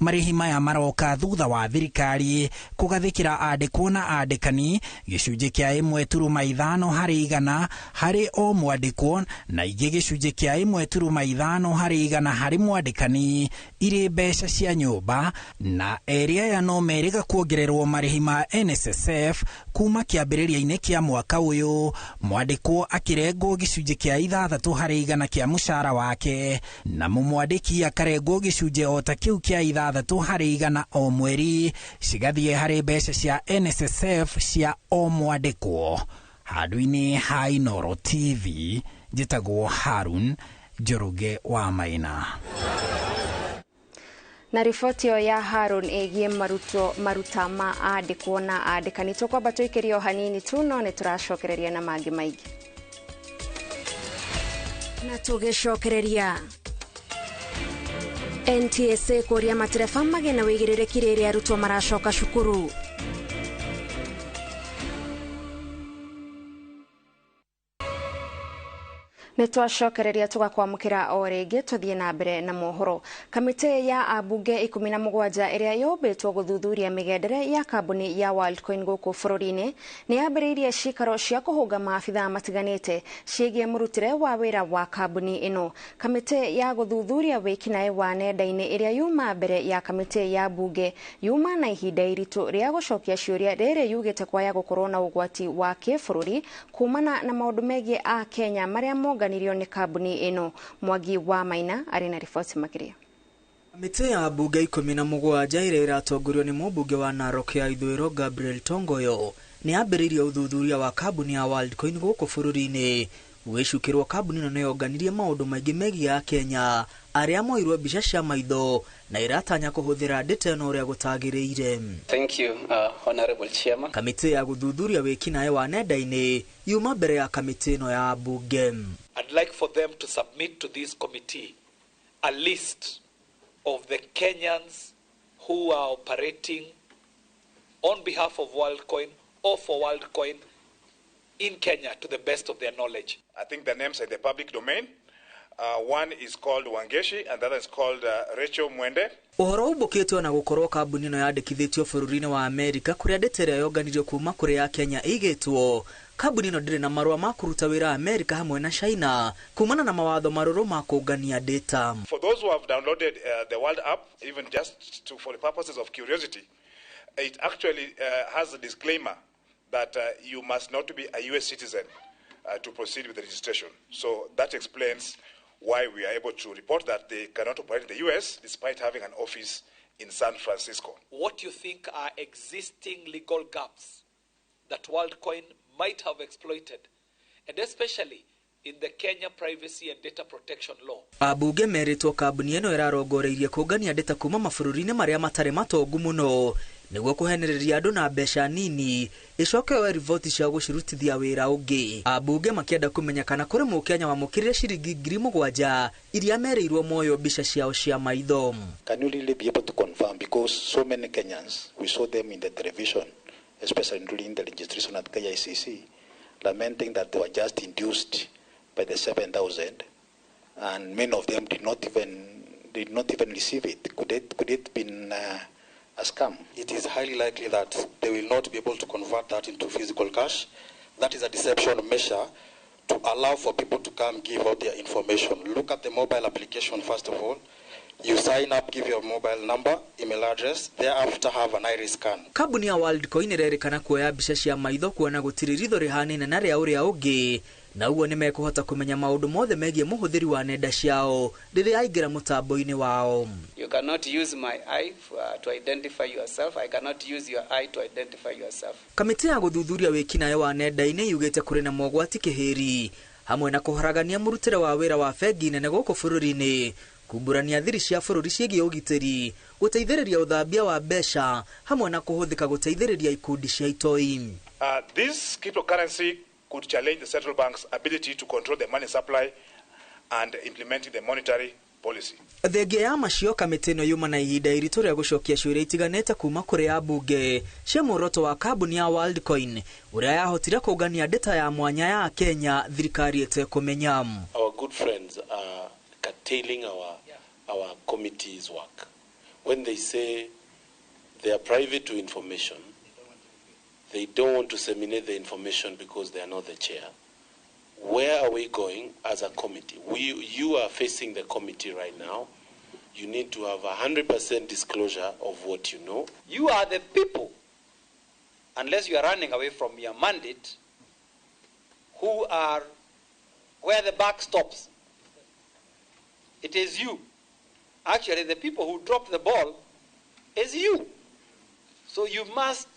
Marĩhi maya maroka thutha wa thirikari kũgathĩkĩra andĩkwo na andĩkani gĩcunjĩ kĩa 1.5 harĩ igana harĩ o mwandĩkwo na ingĩ gĩcunjĩ kĩa 1.5 harĩ igana harĩ mwandĩkani irĩ mbeca cia nyũmba, na erĩ aya no merĩga kuongererwo marĩhi ma NSSF kuma kĩambĩrĩria-inĩ kĩa mwaka ũyũ, mwandĩkwo akĩrengwo gĩcunjĩ kĩa 6 harĩ igana kĩa mũcara wake na mũmwandĩki akarengwo gĩcunjĩ o ta kĩu kĩa 6 harĩ igana o mweri cigathiĩ harĩ mbeca cia NSSF cia o mwandĩkwo. Handũ-inĩ ha Inooro TV njĩtagwo Harun Njoroge wa Maina. Na riboti ĩyo ya Harun ĩgiĩ maruta ma andĩkwo na andĩkani tũkwamba tũikĩrie o hanini tu, no nĩ tũracokereria na mangĩ maingĩ. Na tũgĩcokereria, NTSA kũria matereba magĩe na wĩigĩrĩrĩki rĩrĩa arutwo maracoka cukuru. Nĩ twacokereria tũgakwamũkĩra o rĩngĩ tũthiĩ na mbere na mohoro. Kamĩtĩ ya ambunge 17 ĩrĩa yũmbĩtwo gũthuthuria mĩgendere ya kambuni ya Worldcoin gũkũ bũrũri-inĩ nĩ yambĩrĩirie cikaro cia kũhũnga maabithaa matiganĩte ciĩgiĩ mũrutĩre wa wĩra wa kambuni ĩno. Kamĩtĩ ya gũthuthuria wĩkinaĩ wa nenda-inĩ ĩrĩa yuma mbere ya kamĩtĩ ya mbunge yuma na ihinda iritũ rĩa gũcokia ciũria rĩrĩ yugĩte kwaya gũkorwo na ũgwati wa kĩbũrũri kumana na maũndũ megiĩ a Kenya marĩa monganĩtio nĩ kambuni ĩno. Mwangi wa Maina arĩ na riboti makĩria. Kamĩtĩ ya mbunge 17 ĩrĩa ĩratongorio nĩ mũmbunge wa Narok ya Ithũĩro Gabriel Tongoyo nĩ yambĩrĩirie ũthuthuria wa kambuni ya Worldcoin gũkũ bũrũri-inĩ. Gwĩcukĩrwo kambuni ĩno nĩyonganirie maũndũ maingĩ megiĩ a Kenya arĩa moirwo mbica cia maitho na ĩratanya kũhũthĩra ndĩta ĩno ũrĩa gũtagĩrĩire. Thank you, Honorable Chairman. Kamĩtĩ ya gũthuthuria wĩkinaĩ wa nenda-inĩ yuma mbere ya kamĩtĩ ĩno ya mbunge. I'd like for them to submit to this committee a list of the Kenyans who are operating on behalf of WorldCoin or for WorldCoin in Kenya to the best of their knowledge. I think the names are in the public domain. One is called Wangeshi and the other is called Rachel Mwende. Ũhoro umbũkĩtwo na gũkorwo kambuni ĩno yandĩkithĩtio bũrũri-inĩ wa Amerika kũrĩa ndĩta ĩrĩa yonganirio kuma kũrĩ ya Kenya ĩigĩtwo. Kambuni ĩno ndĩrĩ na marũa ma kũruta wĩra Amerika hamwe na China kumana na mawatho marũrũ ma kũngania data. For those who have downloaded the World app, even just for the purposes of curiosity, it actually has a disclaimer that you must not be a US citizen to proceed with the registration. So that explains why we are able to report that they cannot operate in the US despite having an office in San Francisco. What you think are existing legal gaps that WorldCoin might have exploited, and especially in the Kenya Privacy and Data Protection Law. Abunge merĩtwo kambuni ĩno ĩrarongoreirie kũngania data kuma mabũrũri-inĩ marĩa matarĩ matongu mũno Nĩguo kũhenereria andũ na mbeca nini icoke yoe riboti cia gũcirutithia wĩra ũngĩ. Ambunge makĩenda kũmenya kana kũrĩ mũkenya wamũkĩrire ciringi 7,000 iria merĩirwo moyo mbica ciao cia maitho. Can you really be able to confirm, because so many Kenyans, we saw them in the television, especially during the registration at KICC, lamenting that they were just induced by the 7,000, and many of them did not even receive it. Could it been a scam? It is highly likely that they will not be able to convert that into physical cash. That is a deception measure to allow for people to come give out their information. Look at the mobile application first of all. You sign up, give your mobile number, email address, thereafter have an iris scan. Kambuni ya Worldcoin ĩrerĩkana kuoya mbica cia maitho kuona gũtirĩ ritho rĩhanine na rĩa ũrĩa ũngĩ, na ũguo nĩmekũhota kũmenya maũndũ mothe megiĩ mũhũthĩri wa nenda ciao rĩrĩa aingĩra mũtambo-inĩ wao. You cannot use my eye to identify yourself. I cannot use your eye to identify yourself. Kamĩtĩ ya gũthuthuria wĩkinaĩ wa nenda-inĩ yugĩte kũrĩ na mogwati kĩhĩri hamwe na kũharagania mũrutĩre wa wĩra wa bengi nene gũkũ bũrũri-inĩ, kumbũrania thiri cia bũrũri ciĩgiĩ ũgitĩri, gũteithĩrĩria ũthambia wa mbeca hamwe na kũhũthĩka gũteithĩrĩria ikundi cia itoi. This cryptocurrency could challenge the central bank's ability to control the money supply and implementing the monetary policy. Thengia ya macio, kamĩtĩ ĩno yuma na ihinda iritũ rĩa gũcokia ciũria itiganĩte kuma kũrĩ ambunge cia muoroto wa kambuni ya Worldcoin ũrĩa yahotire kũngania data ya mwanya ya Kenya thirikari ĩtekũmenya. Our good friends are curtailing our committee's work. When they say they are private to information, they don't want to disseminate the information because they are not the chair. Where are we going as a committee? You are facing the committee right now. You need to have 100% disclosure of what you know. You are the people, unless you are running away from your mandate, who are where the buck stops. It is you. Actually, the people who dropped the ball is you. So you must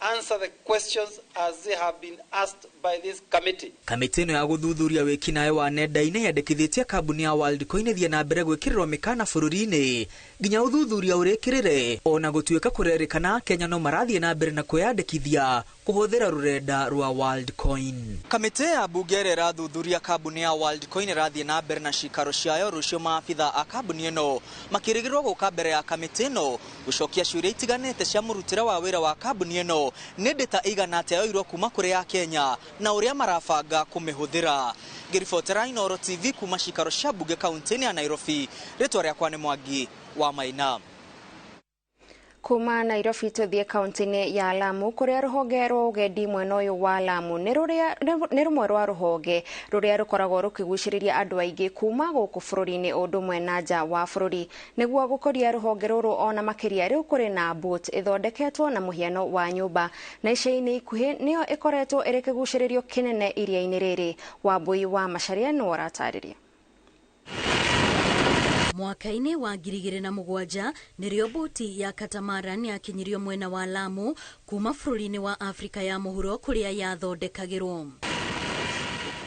answer the questions as they have been asked by this committee. Kamĩtĩ ĩno ya gũthuthuria wĩkinaĩ wa nenda-inĩ yendekithĩtie kambuni ya Worldcoin ĩthiĩ na mbere gwĩkĩrĩrwo mĩkana bũrũri-inĩ nginya ũthuthuria ũrĩkĩrĩre, ona gũtuĩka kũrerĩkana Kenya no marathiĩ na mbere na kwĩyandĩkithia kũhũthĩra rũrenda rwa Worldcoin. Kamĩtĩ ya mbunge ĩrĩa ĩrathuthuria kambuni ya Worldcoin ĩrathiĩ na mbere na cikaro ciayo rũciũ. Maabitha a kambuni ĩno makĩrĩgĩrĩrwo gũka mbere ya kamĩtĩ ĩno gũcokia ciũria itiganĩte cia mũrutĩre wa wĩra wa kambuni ĩno, nĩ ndĩta ĩigana atĩa yoirwo kuma kũrĩ ya Kenya na ũrĩa marabanga kũmĩhũthĩra. Ngĩribotera Inooro TV kuma cikaro cia mbunge kaunti-inĩ ya Nairobi, rĩtwa rĩakwa nĩ Mwangi wa Maina. Kuma Nairobi tuthie kaunti-inĩ ya Lamu kũrĩa rũhonge rwa ũgendi mwena ũyũ wa Lamu nĩ rũmwe rwa rũhonge rũrĩa rũkoragwo rũkĩgucĩrĩria andũ aingĩ kuma gũkũ bũrũri-inĩ ũndũ ũmwe na nja wa bũrũri. Nĩguo gũkũria rũhonge rũrũ ona makĩria, rĩu kũrĩ na boat ĩthondeketwo na mũhiano wa nyũmba na ica-inĩ ikuhĩ nĩyo ĩkoretwo ĩrĩ kĩgucĩrĩrio kĩnene iria-inĩ rĩrĩ. Wambui wa Macharia nĩwe ũratarĩria. Mwaka-inĩ wa 2007 nĩrĩo boti ya Katamaran yakinyirio mwena wa Lamu kuma bũrũri-inĩ wa Afrika ya mũhuro kũrĩa yathondekagĩrwo.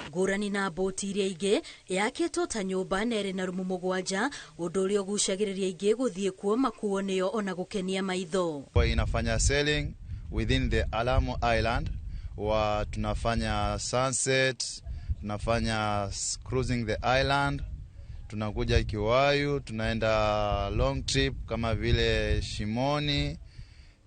Ngũrani na boti iria ingĩ yakĩtwo ta nyũmba na ĩrĩ na rumu 7, ũndũ ũrĩa ũgucagĩrĩria aingĩ gũthiĩ kuo makuo nĩyo ona gũkenia maitho. Inafanya sailing within the Lamu Island, wa tunafanya sunset, tunafanya cruising the island, tunakuja Kiwayu, tunaenda long trip kama vile Shimoni,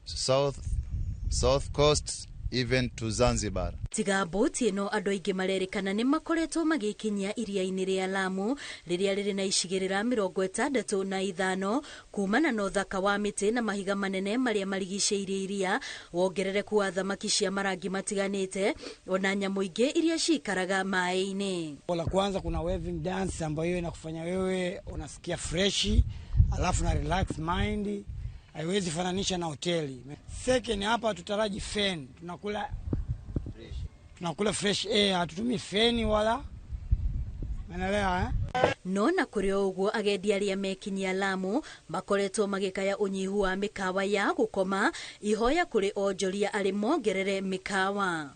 South Coast, even to Zanzibar. Tiga boti ĩno andũ aingĩ marerĩkana nĩ makoretwo magĩkinyia iria-inĩ rĩa Lamu rĩrĩa rĩrĩ na icigĩrĩra 65 kumana na ũthaka wa mĩtĩ na mahiga manene marĩa marigicĩirie iria, wongerereku wa thamaki cia marangi matiganĩte ona nyamũ ingĩ iria cikaraga maĩ-inĩ. La kwanza kuna waving dance ambayo inakufanya wewe unasikia freshi, alafu na relax mind, haiwezi fananisha na hoteli. Second, hapa tutaraji fan, tunakula fresh air, hatutumii feni wala Unaelewa eh? No na kuri o uguo agendi aria mekinyia Lamu makoretwo magikaya unyihu wa mikawa ya gukoma ihoya kuri onjoria ari mongerere mikawa.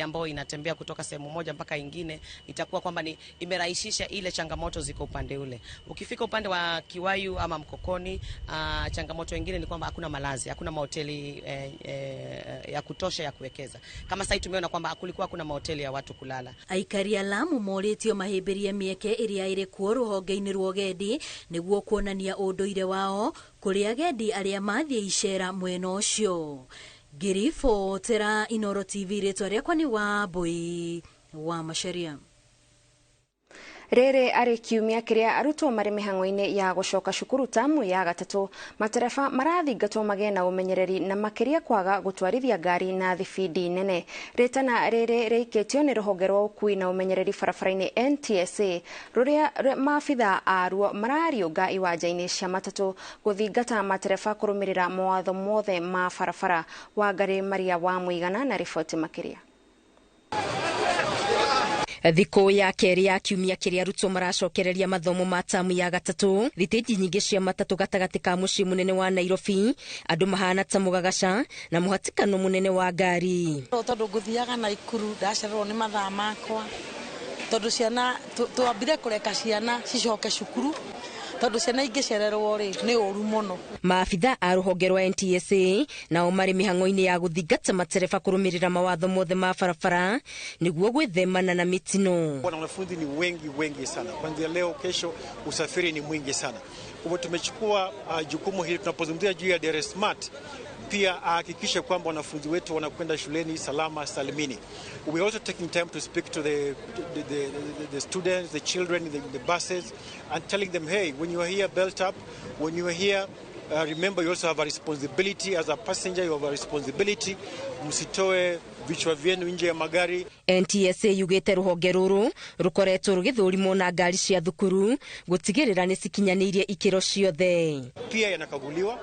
Ambayo inatembea kutoka sehemu moja mpaka ingine, itakuwa kwamba ni imerahisisha ile changamoto ziko upande ule. Ukifika upande wa Kiwayu ama Mkokoni, changamoto nyingine ni kwamba hakuna malazi, hakuna mahoteli ya kutosha ya kuwekeza. Kama sasa tumeona kwamba kulikuwa hakuna mahoteli ya watu kulala. Aikari a Lamu morĩtio mahĩmbĩrie mĩeke ĩrĩa ĩrĩ kuo rũhonge-inĩ rwa ũgendi nĩguo kuonania ũndũire wao kũrĩ agendi arĩa mathiĩ icera mwena ũcio. Ngĩribotera Inooro TV, rĩtwa rĩakwa nĩ Wambui wa Macharia. Rĩrĩ arĩ kiumia kĩrĩa arutwo marĩ mĩhang'o-inĩ ya gũcoka cukuru tamu ya gatatũ, matereba marathingatwo magĩe na ũmenyereri na makĩria kwaga gũtwarithia ngari na thibindi nene. Rĩtana rĩrĩ rĩikĩtio nĩ rũhonge rwa ũkui na ũmenyereri barabara-inĩ NTSA, rũrĩa maabitha aruo marariũnga iwanja-inĩ cia matatũ gũthingata matereba kũrũmĩrĩra mawatho mothe ma barabara. Wangari Maria wa Mũigana na riboti makĩria. Thikũ ya kerĩ ya kiumia kĩrĩa arutwo maracokereria mathomo ma tamu ya gatatũ, thitĩnji nyingĩ cia matatũ gatagatĩ ka mũciĩ mũnene wa Nairobi, andũ mahana ta mũgagaca na mũhatĩkano mũnene wa ngari. Tondũ ngũthiaga Naikuru ndacererwo nĩ mathaa makwa, tondũ ciana twambire kũreka ciana cicoke cukuru, tondũ ciana ingĩcererwo rĩ nĩ ũru mũno. Maabitha a rũhonge rwa NTSA nao marĩ mĩhang'o-inĩ ya gũthingata matereba kũrũmĩrĩra mawatho mothe ma barabara nĩguo gwĩthemana na mĩtino. Wanafunzi ni wengi wengi sana, kuanzia leo kesho usafiri ni mwingi sana. Kwa hivyo tumechukua jukumu hili. Tunapozungumzia juu ya Dere Smart, pia ahakikishe kwamba wanafunzi wetu wanakwenda shuleni salama salimini. We are also taking time to speak to the students, the children in the buses, and telling them, hey, when you are here, belt up. When you are here, remember you also have a responsibility as a passenger. You have a responsibility. Msitoe vichwa vyenu nje ya magari. NTSA yugĩte rũhonge rũrũ rũkoretwo rũgĩthũrimwo na ngari cia thukuru gũtigĩrĩra nĩ cikinyanĩirie ikĩro ciothe. Pia yanakaguliwa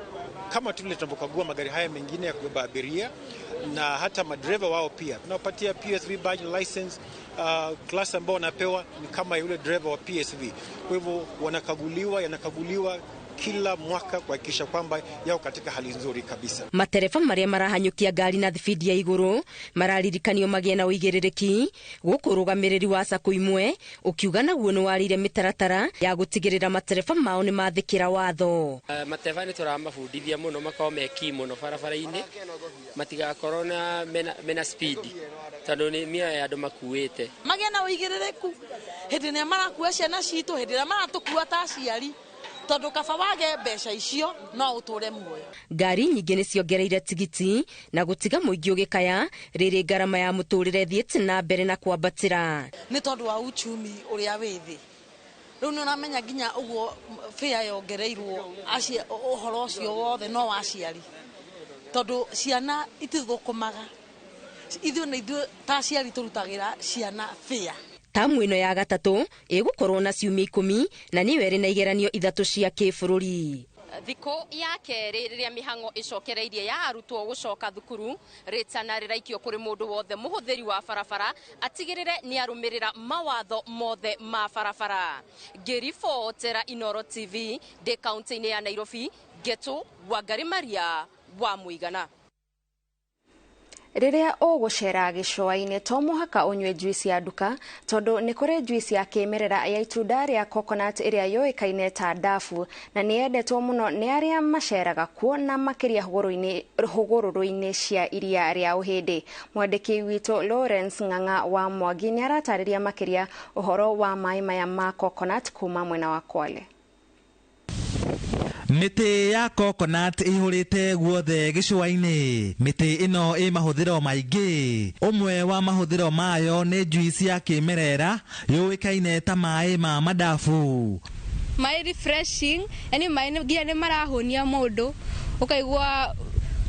kama tule tunapokagua magari haya mengine ya kubeba abiria, na hata madereva wao pia tunawapatia PSV badge license. Class ambao wanapewa ni kama yule dereva wa PSV. Kwa hivyo wanakaguliwa, yanakaguliwa kila mwaka kuhakikisha kwamba yao katika hali nzuri kabisa. Matereba marĩa marahanyũkia ngari na thibindi ya igũrũ mararirikanio magĩe na ũigĩrĩrĩki, gũkũ ũrũgamĩrĩri wa sacco imwe ũkiuga naguo nĩ warĩire mĩtaratara ya gũtigĩrĩra matereba mao nĩ mathĩkĩra watho. Matereba nĩ tũramabundithia mũno makorwo meki mũno barabara-inĩ, matigakorwo na mena speed tondũ nĩ mĩoyo ya andũ makuĩte. Magĩe na ũigĩrĩrĩku hĩndĩ ĩrĩa marakua ciana citũ, hĩndĩ ĩrĩa maratũkua ta aciari, tondũ kaba wage mbeca icio no ũtũre muoyo. Ngari nyingĩ nĩ ciongereire tigiti na gũtiga mũingĩ ũgĩkaya rĩrĩ ngarama ya mũtũrĩre ĩthiĩte na mbere na kwambatĩra. Nĩ tondũ wa uchumi ũrĩa wĩ thĩ. Rĩu nĩ ũramenya nginya ũguo fare yongereirwo ũhoro ũcio wothe no wa aciari, tondũ ciana itithũkũmaga, ithuĩ nĩ ithuĩ ta aciari tũrutagĩra ciana fare. Tamu ĩno ya gatatũ ĩgũkorwo na ciumia 10 na nĩyo ĩrĩ na igeranio 3 cia kĩbũrũri. Thikũ ya kerĩ rĩrĩa mĩhang'o ĩcokereirie ya arutwo gũcoka thukuru, rĩtana rĩraikio kũrĩ mũndũ wothe mũhũthĩri wa barabara atigĩrĩre nĩ arũmĩrĩra mawatho mothe ma barabara. Ngĩribotera Inooro TV ndĩ kaunti-inĩ ya Nairobi, Ngetu Wangari Maria wa Mũigana. Rĩrĩa ũgũcera gĩcũa-inĩ to mũhaka ũnyue juice ya nduka, tondũ nĩ kũrĩ juice ya kĩmerera ya itunda rĩa coconut ĩrĩa yũĩkaine ta ndabu, na nĩ yendetwo mũno nĩ arĩa maceraga kuo na makĩria hũgũrũrũ-inĩ cia iria rĩa Ũhĩndĩ. Mwandĩki witũ Lawrence Ng'ang'a wa Mwangi nĩ aratarĩria makĩria ũhoro wa maĩ maya ma coconut kuma mwena wa Kwale. Mĩtĩ ya coconut ĩihũrĩte guothe gĩcũa-inĩ. Mĩtĩ ĩno ĩ mahũthĩro maingĩ. Ũmwe wa mahũthĩro mayo nĩ juice ya kĩmerera yũĩkaine ta maĩ ma madafu. Maĩ refreshing, yani maĩ nginya nĩ marahũnia mũndũ, ũkaigua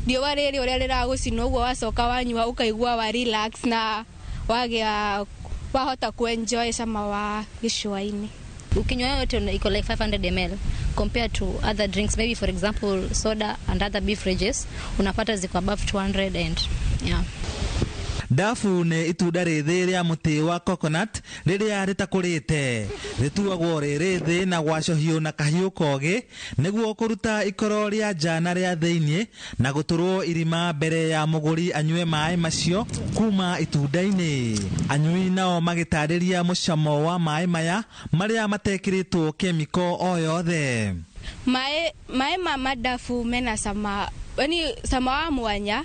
riũa rĩrĩ ũrĩa rĩragũcina ũguo, wacoka wanyua ũkaigua wa relax na wagĩa wahota kuenjoy cama wa gĩcũa-inĩ. Ukinywa yote iko like 500 ml compared to other drinks, maybe for example soda and other beverages unapata ziko above 200 and yeah. Ndabu nĩ itunda rĩthĩ rĩa mũtĩ wa coconut rĩrĩa rĩtakũrĩte, rĩtuagwo rĩ rĩthĩ na gwacũhio na kahiũ kogĩ nĩguo kũruta ikoro rĩa nja na rĩa thĩinĩ na gũtũrwo irima mbere ya mũgũri anyue maĩ macio kuma itunda-inĩ. Anyui nao magĩtarĩria mũcamo wa maĩ maya marĩa matekĩrĩtwo kemiko o yothe. Maĩ ma madafu mena sama, yani sama wa mwanya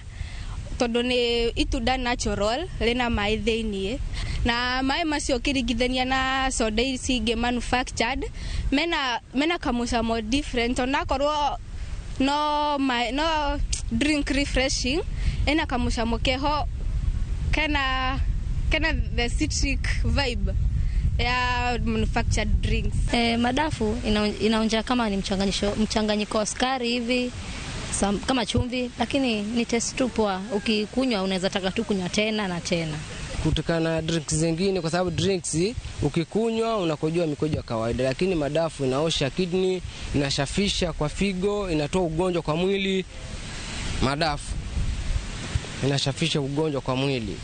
tondu ni itunda natural rina maĩ thĩinĩ, na maĩ macio ũkĩringithania na soda ici ingĩ manufactured mena kamũcamo different, onakorwo no no drink refreshing ena kamũcamo keho kena the citric vibe ya manufactured drinks. Madafu inaonja kama ni mchanganyiko wa sukari hivi, kama chumvi, lakini ni taste tu poa. Ukikunywa unaweza taka tu kunywa tena na tena. Kutokana na drinks zingine, kwa sababu drinks ukikunywa unakojoa mikojo ya kawaida, lakini madafu inaosha kidney, inashafisha kwa figo, inatoa ugonjwa kwa mwili. Madafu inashafisha ugonjwa kwa mwili.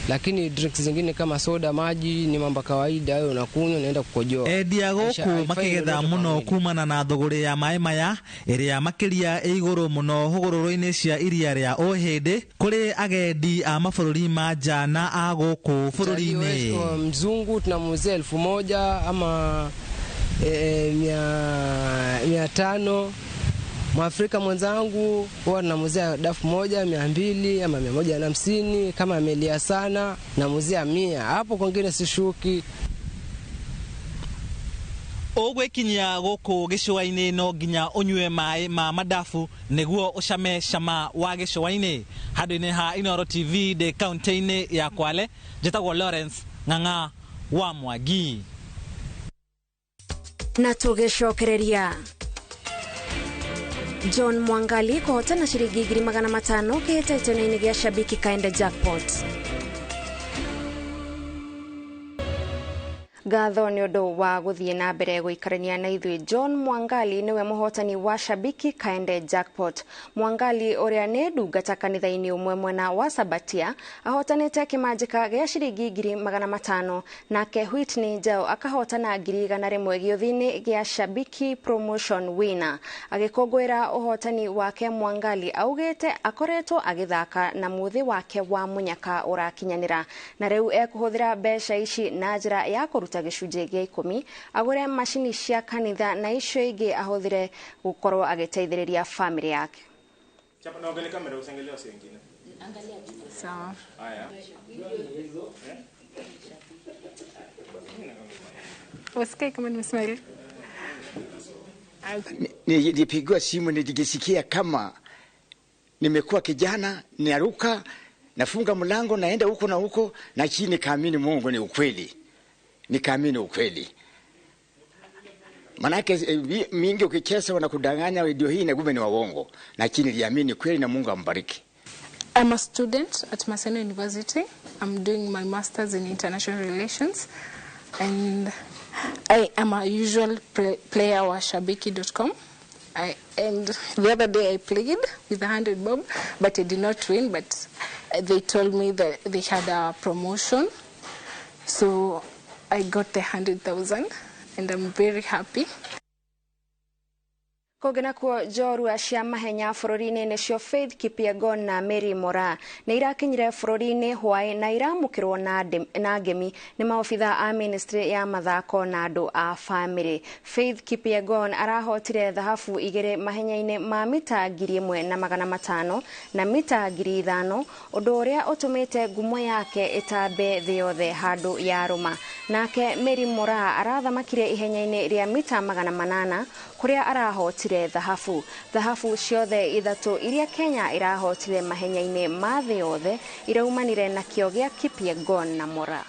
Lakini drinks zingine kama soda, maji ni mambo kawaida, wewe unakunywa unaenda kukojoa. Endia gũkũ makĩgetha mũno kumana na thũgũrĩ ya maĩ maya ĩrĩa makĩria ĩ igũrũ mũno hũgũrũrũ-inĩ cia iria rĩa Ũhĩndĩ kũrĩ agendi a mabũrũri ma nja na a gũkũ bũrũri-inĩ. Mzungu tunamuuzia 1000 ama 500. Mwafrika mwenzangu huwa namuuzia dafu 1 200 ama 150, kama amelia sana namuuzia 100. Hapo kwingine sishuki. Ũgwĩkinyia gũkũ gĩcũa-inĩ no nginya ũnyue maĩ ma madafu nĩguo ũcame cama wa gĩcũa-inĩ. Handũ-inĩ ha Inooro TV ndĩ kaunti-inĩ ya Kwale, njĩtagwo Lawrence Ng'ang'a wa Mwangi. Na tũgĩcokereria John Mwangali kũhotana ciringi 500,000 kĩhĩtahĩtano-inĩ gĩa Shabiki Kaenda Jackpot. Ngatho nĩ ũndũ wa gũthiĩ na mbere gũikarania na ithuĩ. John Mwangali nĩwe mũhotani wa Shabiki Kaende Jackpot. Mwangali ũrĩa nĩ ndungata kanitha-inĩ ũmwe mwena wa Sabatia ahotanĩte kĩmanjĩka gĩa ciringi 500,000, nake Whitney Njau akahotana 100,000 gĩũthi-inĩ gĩa Shabiki Promotion Winner. Agĩkũngũĩra ũhotani wake, Mwangali augĩte akoretwo agĩthaka na mũthĩ wake wa mũnyaka ũrakinyanĩra, na rĩu ekũhũthĩra mbeca ici na njĩra ya kũruta gĩcunjĩ gĩa 10 agũre macini cia kanitha na icio ingĩ ahũthĩre gũkorwo agĩteithĩrĩria famĩlĩ yake. Sawa. Usikie kama nimesmile. Nilipigiwa simu nilijisikia kama nimekuwa kijana, naruka, nafunga mlango, naenda huko na huko, na chini kaamini Mungu ni ukweli. Nikaamini ukweli. Manake mingi ukicheza wanakudanganya video hii na kumbe ni waongo. Lakini niliamini kweli na Mungu ambariki. I'm a student at Maseno University. I'm doing my master's in international relations, and I am a usual player wa shabiki.com. And the other day I played with 100 bob, but I did not win, but they told me that they had a promotion. So I got the 100,000 and I'm very happy. Kũngĩ nakuo njorua cia mahenya bũrũri-inĩ nĩcio Faith Kipyegon na Mary Moraa nĩ irakinyire bũrũri-inĩ hwaĩ na iramũkĩrwo na ngemi nĩ maobitha a ministry ya mathako na andũ a famĩlĩ. Faith Kipyegon arahotire thahabu 2 mahenya-inĩ ma mita 1500 na mita 5000, ũndũ ũrĩa ũtũmĩte ngumo yake ĩtambe thĩ yothe handũ ya rũma. Nake Mary Moraa arathamakire ihenya-inĩ rĩa mita 800 kũrĩa arahotire thahabu. Thahabu ciothe 3 iria Kenya irahotire mahenya-inĩ ma thĩ yothe iraumanire na kĩo gĩa Kipyegon na Moraa.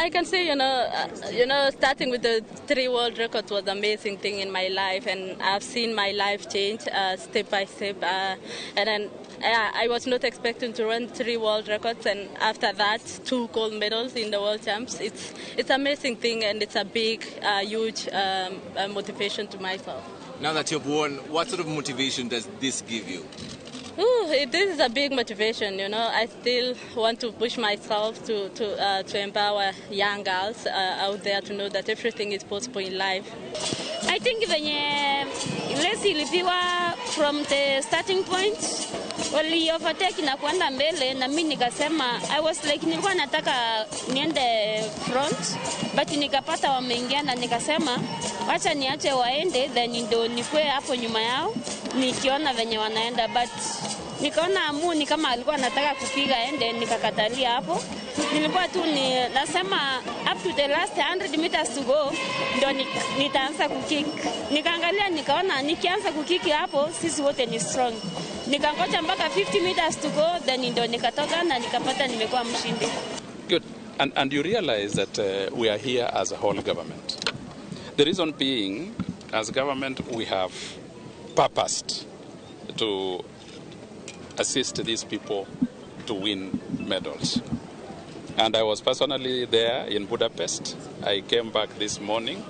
I can say, starting with the 3 world records was an amazing thing in my life, and I've seen my life change step by step. And then I was not expecting to run 3 world records, and after that, 2 gold medals in the world champs. It's an amazing thing, and it's a big, huge motivation to myself. Now that you've won, what sort of motivation does this give you? Ooh, this is a big motivation, you know. I still want to push myself to empower young girls out there to know that everything is possible in life. I think venye race ilipigwa from the starting point, wali overtake na kuenda mbele, na mimi nikasema I was like nilikuwa nataka niende front, but nikapata wameingia na nikasema wacha niache waende, then ndio nikue hapo nyuma yao nikiona venye wanaenda, but nikaona Amuni kama alikuwa anataka kupiga ende, nikakatalia hapo. Nilikuwa tu ni nasema up to the last 100 meters to go ndio nitaanza kukick. Nikaangalia nikaona nikianza kukick hapo sisi wote ni strong. Nikangoja mpaka 50 meters to go, then ndio nikatoka na nikapata nimekuwa mshindi. Good. And you realize that we are here as a whole government. The reason being, as government we have purposed to assist these people to win medals. And I was personally there in Budapest. I came back this morning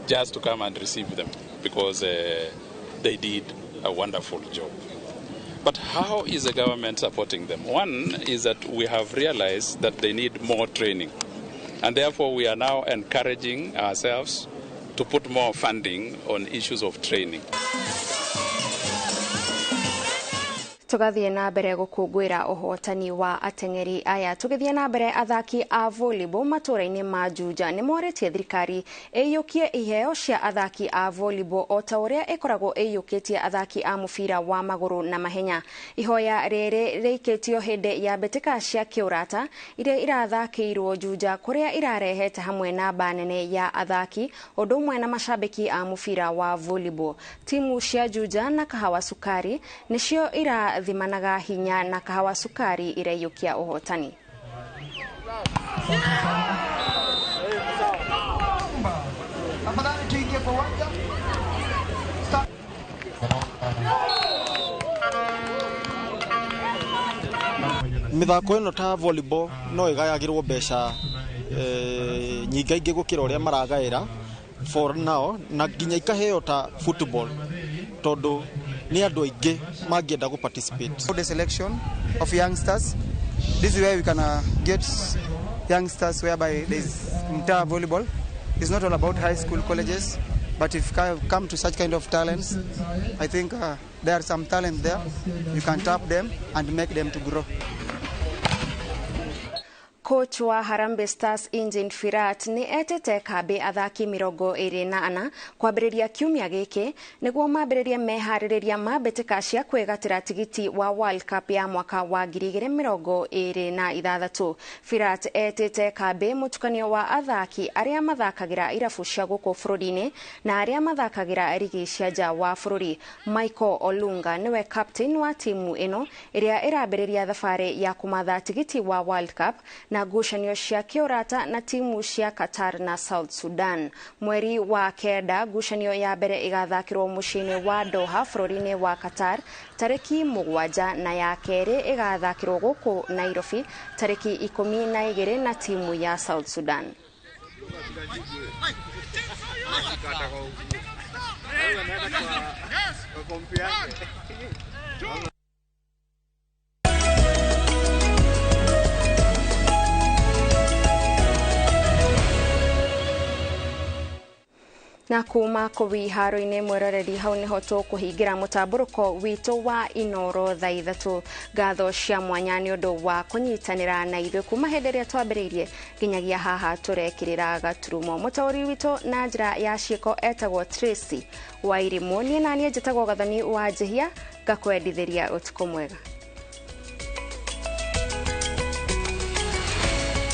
just to come and receive them because they did a wonderful job. But how is the government supporting them? One is that we have realized that they need more training. And therefore we are now encouraging ourselves to put more funding on issues of training. Tugathie na mbere gukungwira uhotani wa ateng'eri aya. Tugithie na mbere, athaki a volleyball matura-ini ma Juja ni moretie thirikari iyukie iheo cia athaki a volleyball o ta uria ikoragwo iyukitie athaki a mubira wa maguru na mahenya. Ihoya riri riikitio hindi ya mbitika cia kiurata iria irathakirwo Juja kuria irarehete hamwe namba nene ya athaki undu umwe na mashabiki a mubira wa volleyball. Timu cia Juja na Kahawa Sukari nicio ira thimanaga hinya na Kahawa Sukari iraiyukia uhotani. Mithako ĩno ta volleyball no ĩgayagĩrwo mbeca nyingaingĩ gũkĩra ũrĩa maragaĩra for now, na nginya ikaheo ta football tondũ ni andũ aingĩ mangĩenda gũ participate. The selection of youngsters, this is where we can get youngsters, whereby there is mtaa volleyball. It's not all about high school colleges, but if you come to such kind of talents, I think there are some talent there. You can tap them and make them to grow. Coach wa Harambee Stars Engine Firat ni etete kambi athaki 24 kwambĩrĩria kiumia gĩkĩ nĩguo mambĩrĩrie meharĩrĩria ma mbĩtĩka cia kwĩgatĩra tigiti wa World Cup ya mwaka wa 2026. Firat etete kambi mũtukanio wa athaki arĩa mathakagĩra irabu cia gũkũ bũrũri-inĩ na arĩa mathakagĩra rigi cia nja wa bũrũri. Michael Olunga nĩwe captain wa timu ĩno ĩrĩa ĩrambĩrĩria thabarĩ ya kũmatha tigiti wa World Cup na ngucanio cia kĩũrata na timu cia Qatar na South Sudan. Mweri wa 9 ngucanio ya mbere ĩgathakĩrwo mũciĩ-inĩ wa Doha bũrũri-inĩ wa Qatar tarĩki 7 na ya kerĩ ĩgathakĩrwo gũkũ Nairobi tarĩki 12 na timu ya South Sudan. Na kuma kũu iharo-inĩ mwĩroreri hau nĩho tũkũhingĩra mũtambũrũko witũ wa Inoro thaa 3. Ngatho cia mwanya nĩ ũndũ wa kũnyitanĩra na ithuĩ kuma hĩndĩ ĩrĩa twambĩrĩirie nginyagia haha tũrekĩrĩra gaturumo. Mũtaũri witũ na njĩra ya ciĩko etagwo Tracy Wairimũ, niĩ na niĩ njĩtagwo Gathoni wa Njĩhia, ngakwendithĩria ũtukũ mwega.